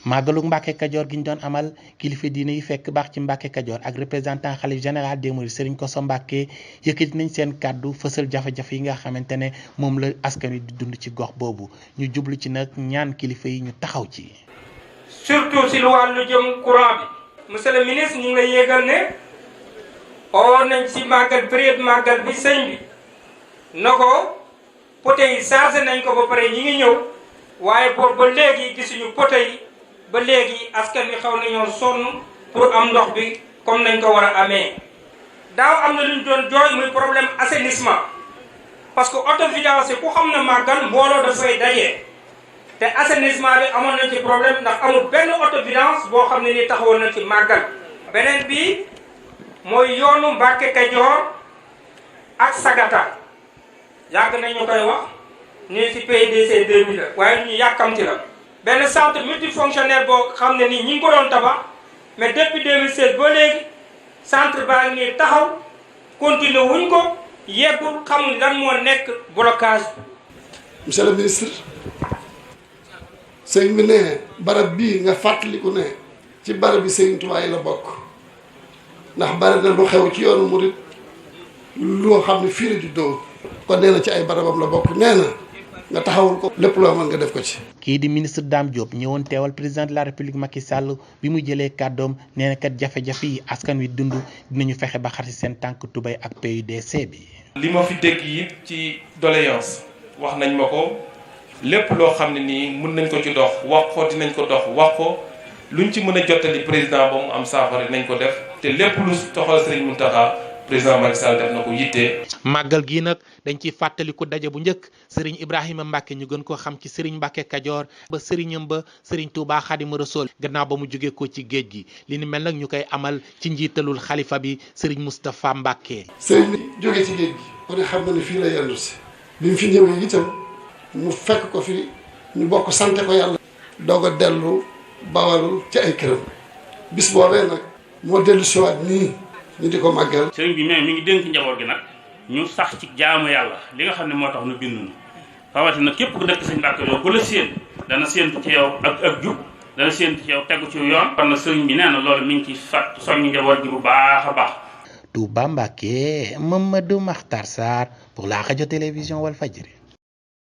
màggalu Mbàkke Kajoor gi ñu doon amal kilifa diine yi fekk baax ci Mbàkke Kajoor ak représentant xalif général des mourides Serigne Kosso Mbàkke yëkkati nañ seen kàddu fësal jafe-jafe yi nga xamante ne moom la askan wi di dund ci gox boobu ñu jublu ci nag ñaan kilifa yi ñu taxaw ci. surtout si lu wàllu jëm courant bi. monsieur le ministre ñu ngi lay yégal ne oo nañ si màggal période màggal bi sëñ bi na ko poté yi chargé nañ ko ba pare ñi ngi ñëw waaye boobu ba léegi gisuñu poté yi. ba léegi askan wi xaw nañoo sonn pour am ndox bi comme nañ ko war a amee daaw am na lu ñu doon jooy muy problème assainissement parce que autovidance ku xam na màggal mbooloo dafay daje te assainissement bi amoon nañ ci problème ndax amul benn autovidance boo xam ne ni taxawoon na ci màggal. beneen bi mooy yoonu Mbàkke Kajoor ak Sagata yàgg nañu koy wax ñu ci PDC 2000 la waaye ñu yàkkamti la. benn centre multifonctionnel boo xam ne nii ñi ngi ko doon tabax mais depuis 2016 ba léegi centre baa ngi taxaw continué wuñ ko yeggul xamul lan moo nekk blocage bi. monsieur le ministre sëñ bi ne barab bii nga fàttaliku ne ci barab bi Sëriñ Tuubaa yi la bokk ndax bari na lu xew ci yoonu murit loo xam ne fii la juddoo kon nee na ci ay barabam la bokk nee na nga taxawul ko lépp loo mën nga def ko ci. kii di ministre Dame Diop ñëwoon teewal président de la république Macky Sall bi mu jëlee kàddoom nee na kat jafe-jafe yi askan wi dund dinañu fexe ba xar ci seen tànk tubéy ak PUDC bi. li ma fi dégg yi ci doléance wax nañ ma ko lépp loo xam ne nii mën nañ ko ci dox wax ko dinañ ko dox wax ko luñ ci mën a jottali président ba mu am saafara nañ ko def te lépp lu toxal Serigne Mountakha président Macky Sall def na ko yitte. màggal gii nag dañ ciy fàttaliku daje bu njëkk Serigne Ibrahima Mbacke ñu gën koo xam ci Serigne Mbacke Kajoor ba Serignam ba Serigne Touba Xaadimu Rasuul gannaaw ba mu jógee ko ci géej gi li ni mel nag ñu koy amal ci njiitalul xalifa bi Serigne Moustapha Mbacke. Serigne bi jógee ci géej gi ku ne xam na ne fii la yendu si bi mu fi ñëwee itam mu fekk ko fi ñu bokk sante ko yàlla. doog a dellu Bawal ci ay këram bis boobee nag moo dellu siwaat nii. ñu di ko màggal. sëriñ bi mais mi ngi dénk njaboot gi nag ñu sax ci jaamu yàlla li nga xam ne moo tax nu bindu rawatina képp ku dëkk sëñ Mbàkke yow ku la séen dana séentu ci yow ak jub dana séentu ci yow tegu ci yoon. kon nag sëriñ bi nee na loolu mi ngi ci soññi njaboot gi bu baax a baax. Touba Mbacke Mamadou Makhtar Sarr pour la radio télévision Walfadjri.